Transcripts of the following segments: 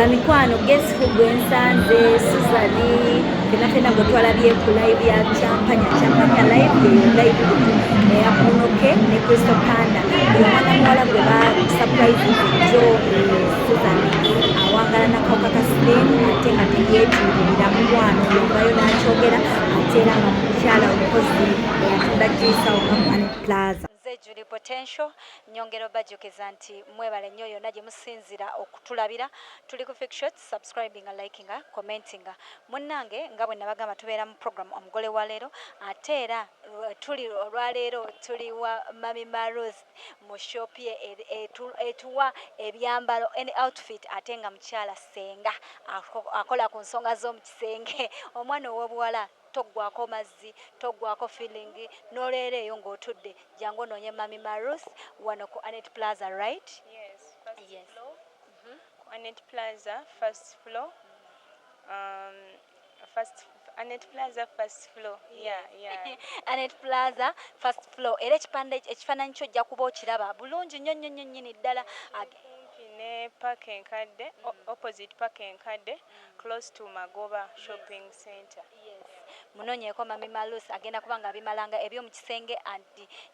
Bamikwano, guess who gwe nsanze? Suzani. Fena fena gwe twalabye ku live ya Champanya, Champanya live, yeyo live eya Munoke ne Crystal Panda. Oyo mwana muwala gwe ba surprise jo, Suzani awangala nakawuka ka siriimu ate nga teyeetuulirira. Mukwano, yavayo n'akyogera, ate era nga mukyala omukozi eyatunda juice awo nga mu Anet Plaza. Nze Julie Potential, nyongera obajjukiza nti mwebale nnyo yonna gye musinzira okutulabira. Tuli ku Fik Shots, subscribinga, likinga, commentinga. Munnange, nga bwe nabagamba, tubeera mu program Omugole wa Leero, ate era tuli olwaleero tuli wa Mami Marus mu shop ye etuwa ebyambalo, any outfit, ate nga mukyala senga akola ku nsonga z'omu kisenge. Omwana ow'obuwala, toggwako mazzi, toggwako feeling n'oleero eyo ng'otudde, jangu onoonye Mami Marus wano ku Anet Plaza, right? Yes, first floor. Anet Plaza, first floor. First Anet Plaza, first floor. Yeah. Anet Plaza, first floor. Era ekipande, ekifaananyi kyo ojja kuba okiraba bulungi nnyo nnyo nnyo nnyini ddala. Kumpi ne park enkadde, opposite park enkadde, close to Magoba Shopping Center. Munoonyeeko Mami Malus, agenda kuba nga abimalanga eby'omu kisenge and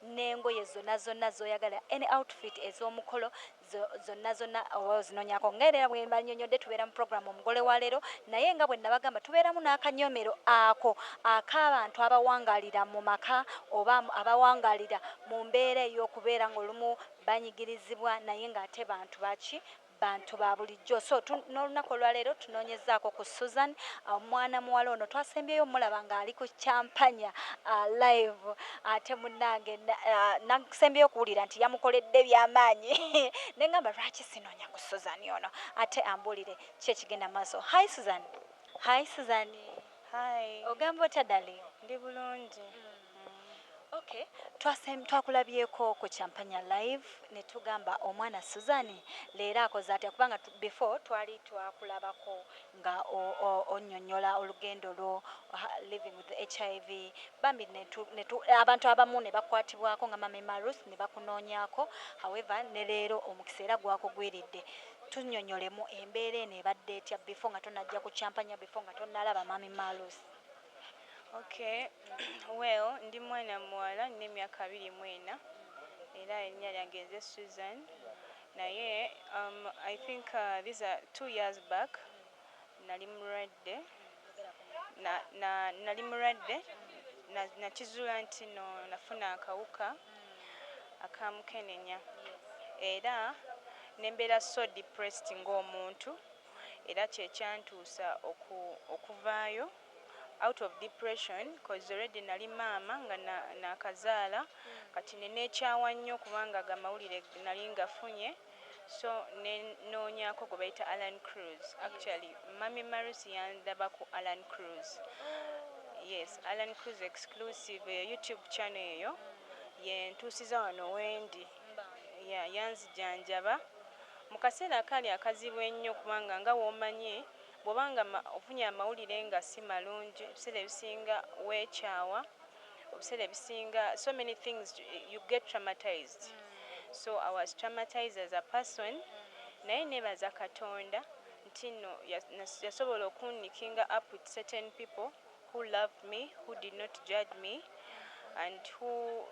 n'engoye zonna zonna z'oyagala, any outfit ez'omukolo zonna zonna oba ozinoonyako. Nga era bwe mbanyonyodde, tubeera mu program Omugole wa Leero, naye nga bwe nabagamba, tubeeramu n'akanyomero ako ak'abantu abawangalira mu maka oba abawangalira mu mbeera ey'okubeera ng'olumu banyigirizibwa, naye ng'ate bantu baki, bantu ba bulijjo. So n'olunaku olwaleero tunoonyezaako ku Susan, omwana muwala ono twasembyeyo omulaba ng'ali ku Champanya live, ate munnange nasembyeyo okuwulira nti yamukoledde byamaanyi. Neŋŋamba, lwaki sinoonya ku Susan ono ate ambuulire ki ekigenda maaso? Hi Susan, hi Susan. Hi. Ogamba otya, darling? Ndi bulungi. Okay, twakulabyeko ku Champanya live ne tugamba, omwana Susan leero akoze atya? Kubanga before twali twakulabako nga onnyonnyola olugendo lwo living with HIV. Bambi abantu abamu ne bakwatibwako nga Mami Marus ne bakunoonyaako. However, ne leero omukisa era gwakugwiridde. Tunnyonnyolemu embeera eno ebadde etya before nga tonajja ku Champanya, before nga tonnalaba Mami Marus? Okay. Well, ndi mwana muwala, nina emyaka 24, era erinnya lyange nze Susan. Naye I think these are 2 years back, nali mulwadde, nali mulwadde, nakizuula nti no nafuna akawuka akamukenenya, era nembeera so depressed ng'omuntu, era kyekyantuusa okuvaayo out of depression, 'cause already nali maama nga nakazaala. Kati neneekyawa nnyo kubanga gamawulire nali ngafunye. So nenoonyako gwe bayita Alan Cruz. Actually, Mami Marus yandaba ku Alan Cruz. Yes, Alan Cruz Exclusive, eyo YouTube channel eyo yentuusiza wano wendi. Yeah, yanzijanjaba mu kaseera akaali akazibu ennyo, kubanga nga w'omanyi, bw'obanga ofunye amawulire nga si malungi, ebiseera ebisinga weekyawa, ebiseera ebisinga so many things, you get traumatized. So I was traumatized as a person, naye nebaza Katonda nti nno yasobola okunlinkinga up with certain people who loved me, who did not judge me and who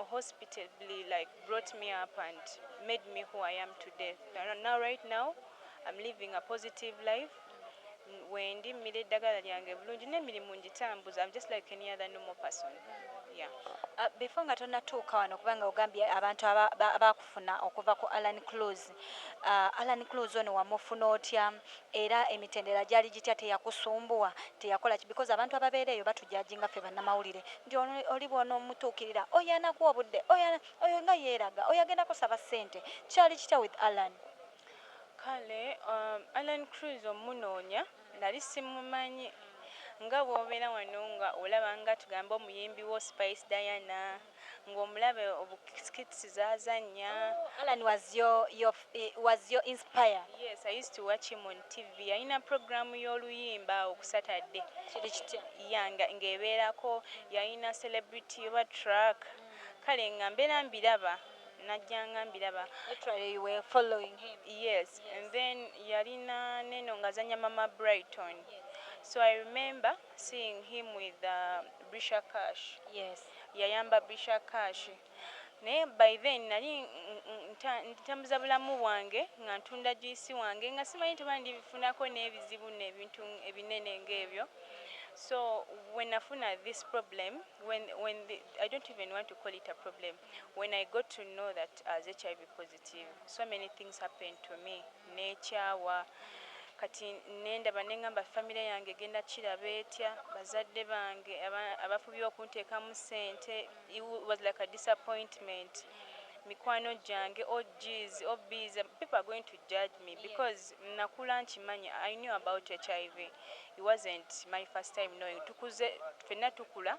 hospitably like brought me up and made me who I am today. Now, right now, I'm living a positive life. Wendi mmira eddagala lyange bulungi n'emirimu ngitambuza. I'm just like any other normal person, yeah. Before nga tonnatuuka wano, kubanga ogambye abantu abakufuna okuva ku Alan Cruz, Alan Cruz ono wamufuna otya, era emitendera gyali gitya? Teyakusumbuwa, teyakola ki? Because abantu ababeera eyo batujudginga ffe bannamawulire nti oli bw'onoomutuukirira, oyo anakuwa obudde, oyo nga yeeraga, oyo agenda kusaba ssente. Kyali kitya with Alan? Kale Alan Cruz omunoonya nali simumanyi. Nga bw'obeera wano nga olaba nga tugambe omuyimbi wo Spice Diana, ng'omulaba obuskits z'azannya. Alan was your inspire? Yes, I used to watch him on TV. Yalina programu y'oluyimba awo ku Saturday. Kiri kitya? Ya, ng'ebeerako, yalina celebrity oba track. Kale nga mbeera mbiraba. Najjanga mbiraba. Literally you were following him. Yes, yes. And then yalina neno ngazanya Mama Brighton. Yes. So I remember seeing him with Brisha Cash. Yes. Yayamba Brisha Cash. Naye by then nali ntambuza bulamu bwange nga ntunda juice wange nga simanyi nti oba ndibifunako n'ebizibu n'ebintu ebinene ng'ebyo. So when nafuna this problem, I don't even want to call it a problem, when I got to know that I was HIV positive, so many things happened to me. Nekyawa. Kati nendaba nengamba family yange egenda kiraba etya, bazadde bange abafubye okunteekamu ssente, it was like a disappointment. Mikwano gyange, OGs, OBs, people are going to judge me because nakula nkimanyi, I knew about HIV. It wasn't my first time knowing. Tukuze ffenna tukula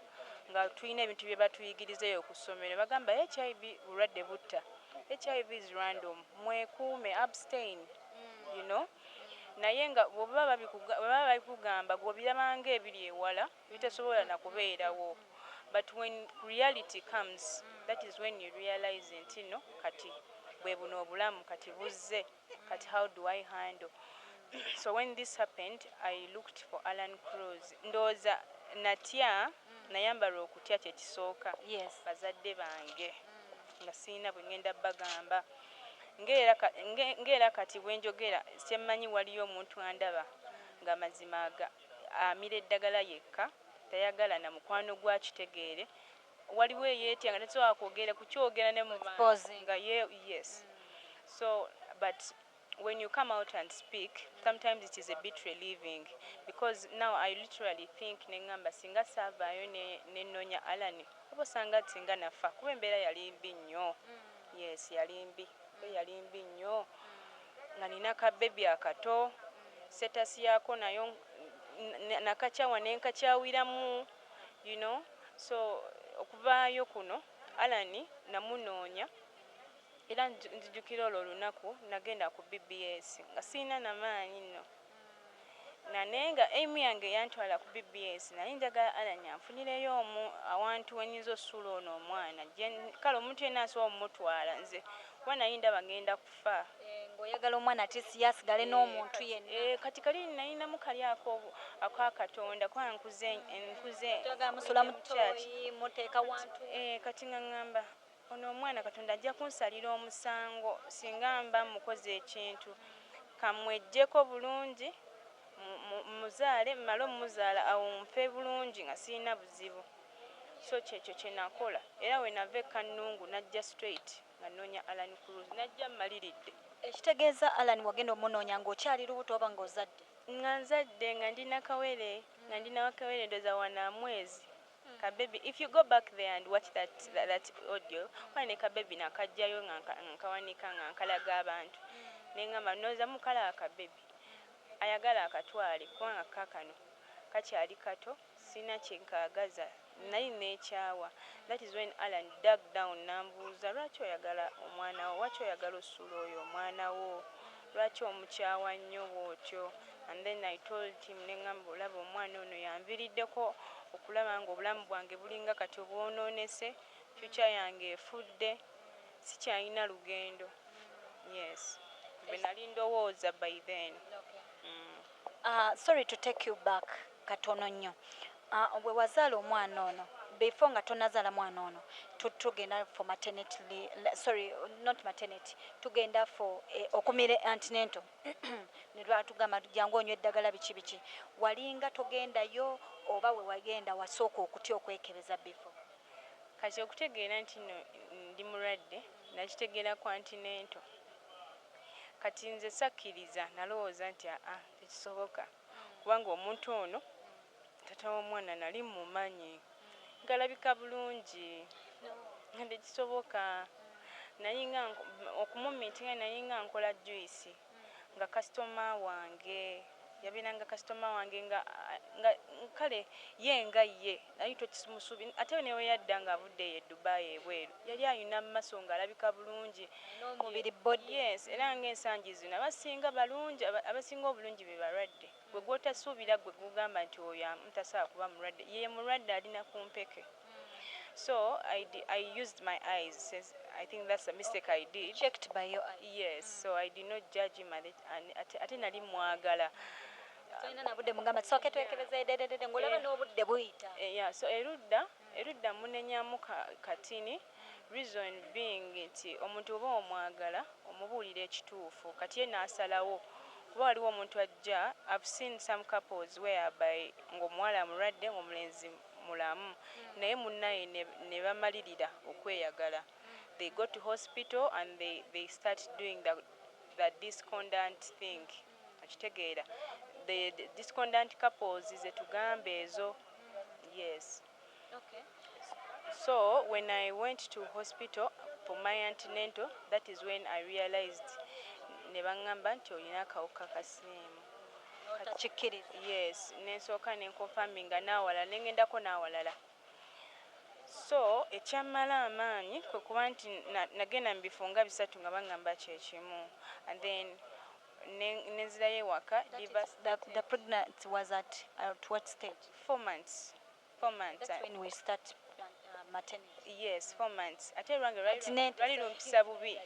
nga tulina ebintu bye batuyigirizayo ku ssomero, bagamba HIV bulwadde butta, HIV is random, mwekuume, abstain, you know. Naye nga bw'oba babikugamba gw'obirabanga ebiri ewala bitasobola na kubeerawo. But when reality comes, that is when you realize nti no, kati bwe buno obulamu kati buzze, kati how do I handle? So when this happened, I looked for Alan Cruz. Ndowooza natya, nayambala okutya kye kisooka. Yes. Bazadde bange nga sirina bwe ngenda bagamba. Ng'era kati bwe njogera kyemmanyi waliyo omuntu andaba nga mazima amira eddagala yekka, tayagala na mukwano gwa kitegeere. Waliwo eyeetya nga tasobola kwogera kukyogera ne mu bantu nga ye, yes. So but when you come out and speak, sometimes it is a bit relieving because now I literally think nengamba singa saavaayo nenoonya Alan, oba osanga singa nafa kuba embeera yali mbi nnyo. Yes, yali mbi, yali mbi nnyo nga nina ka baby akato, status yaako nayo nakakyawa nenkakyawiramu, you know. So okuvaayo kuno Alan namunoonya era nzijukira olwo olunaku nagenda ku BBS nga sirina namaanyi nno, naye nga aim yange yantwala ku BBS, naye njagala Alan anfunireyo omu awantu we nnyinza ossuula ono omwana. Kale omuntu yenna asobola omutwala nze kuba naye ndaba ngenda kufa. Ng'oyagala omwana ate si asigale n'omuntu yenna. Kati kali nalinamu kali aka Katonda kuba nkuze Toyagala musula mu toyi, muteeka wantu. Kati nga ŋŋamba ono omwana Katonda ajja kunsalira omusango singa mba mukoze ekintu, kamweggyeko bulungi muzaale, mmale omuzaala awo nfe bulungi nga sirina buzibu. So kyekyo kye nakola era we nava e Kannungu najja straight nga nnoonya Alan Cruz, najja mmaliridde. Ekitegeeza Alan wagenda omunoonya ng'okyali lubuto oba ng'ozadde? Nga nzadde, nga ndi nakawere, nga ndi nakawere ndowooza wana mwezi. Ka baby, if you go back there and watch that audio, wane ne ka baby nakajjayo nga nkawanika nga nkalaga abantu. Ne ngamba ndowooza mukalaba ka baby ayagala akatwale kubanga kaakano kakyali kato, sirina kye nkaagaza, nali neekyawa. That is when Alan dug down n'ambuuza lwaki oyagala omwana wo, lwaki oyagala ossuula oyo omwana wo, lwaki omukyawa nnyo bw'otyo. And then I told him ne ŋŋamba olaba omwana ono yanviiriddeko okulaba ng'obulamu bwange bulinga kati obwonoonese, future yange efudde, sikyalina lugendo. Yes, bwe nali ndowooza by then. Sorry to take you back katono nnyo. Bwe wazaala omwana ono, before nga tonazaala mwana ono, tugenda for maternity, sorry, not maternity, tugenda for okumira antenatal ne batugamba jangu onywa eddagala biki biki, walinga togendayo oba we wagenda wasooka okutya okwekebeza before? Kati okutegeera nti nno ndi mulwadde nakitegeera ku antenatal. Kati nze sakkiriza, nalowooza nti aa tekisoboka kubanga omuntu ono taata w'omwana nali mumanyi ngalabika bulungi nga tekisoboka. Naye nga okumumiitinga naye nga nkola juice nga kasitoma wange yabeeranga kasitoma wange nga kale ye nga ye naye tokimusuubi. Ate ne we yadda ng'avudde eyo e Dubai ebweru yali ayina mu maaso ng'alabika bulungi n'omubiri body. Yes, era ng'ensangi zino abasinga balungi, abasinga obulungi be balwadde. Gwe gw'otasuubira gwe gugamba nti oyo tasobola kuba mulwadde, ye mulwadde alina ku mpeke. So I used my eyes. Since I think that's a mistake I did. Checked by your eyes. Yes, so I did not judge him and ate nali mwagala. Tolina na budde mugamba tusooke twekebeze dededede ng'olaba Eh. n'obudde buyita. Yeah, so erudda munenyamu katini, reason being nti omuntu oba omwagala omubuulira ekituufu, kati ye n'asalawo, kuba waliwo omuntu ajja. I've seen some couples whereby ng'omuwala mulwadde, ng'omulenzi mulamu, naye munnaye ne bamalirira okweyagala. They go to hospital and they start doing the discordant thing, okitegeera? The discordant couples zetugamba ezo, yes. So when I went to hospital for my antenatal, that is when I realized, ne baŋŋamba nti olina akawuka ka siriimu. Kikkiriza. Yes, nensooka nenconfirminga n'awalala, nengendako n'awalala. So ekyammala amaanyi kwe kuba nti nagenda mu bifo nga bisatu nga baŋŋamba kyekimu, and then nenzirayo ewaka. The pregnancy was at what stage? 4 months, 4 months. That's when we start maternity. Yes, 4 months. Ate lwange Antenatal. lwali lumpisa bubi.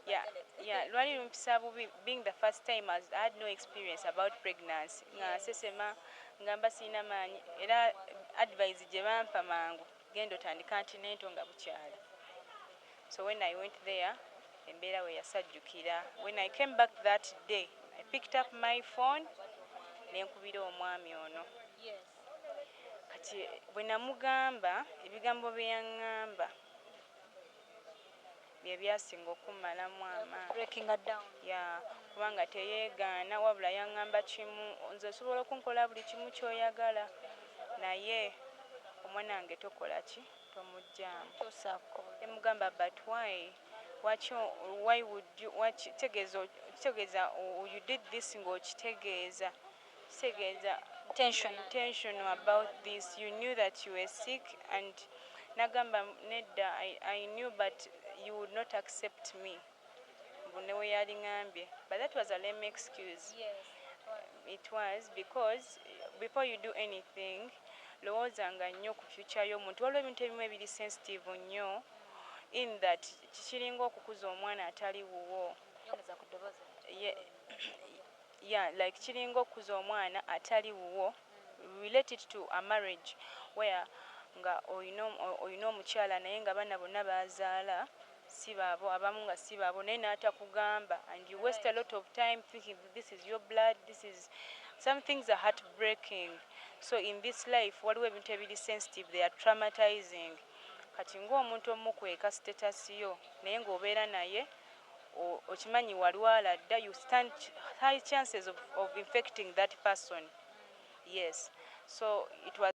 Yeah, lwali lumpisa bubi, being the first time, as I had no experience about pregnancy, nga nsesema, nga mba sirina maanyi, era advice gye bampa mangu, genda otandika antenatal nga bukyali. So when I went there, embeera we yasajjukira. When I came back that day, I picked up my phone nenkubira omwami ono. Kati bwe namugamba, ebigambo bye yaŋŋamba bye byasinga okummalamu amaanyi. Breaking her down. Ya, kubanga teyeegaana, wabula yaŋŋamba kimu: nze osobola okunkola buli kimu ky'oyagala, naye omwana wange tokola ki, tomuggyaamu. Tosaako. Emugamba, but why? Waki? Why would you? Waki? Kitegeeza you did this ng'okitegeeza, kitegeeza Intentional. Intentional about this. You knew that you were sick. And nagamba nedda, I knew, but you would not accept me, mbu ne we yaliŋambye. But that was a lame excuse. It was because before you do anything, lowoozanga nnyo ku future y'omuntu. Waliwo ebintu ebimu ebiri sensitive nnyo, in that kikiringa okukuza omwana atali wuwo. Yongeza ku ddoboozi. Yeah, like kiringa okukuza omwana atali wuwo. Relate it to a marriage where nga olina omukyala, naye nga baana bonna bazaala si baabo, abamu nga si baabo, naye n'atakugamba, and you waste a lot of time thinking this is your blood. This is some things are heartbreaking. So in this life waliwo ebintu ebiri sensitive, they are traumatizing. Kati ng'omuntu omukweka status yo, naye ng'obeera naye, okimanyi walwala dda, you stand high chances of infecting that person. Yes, so it was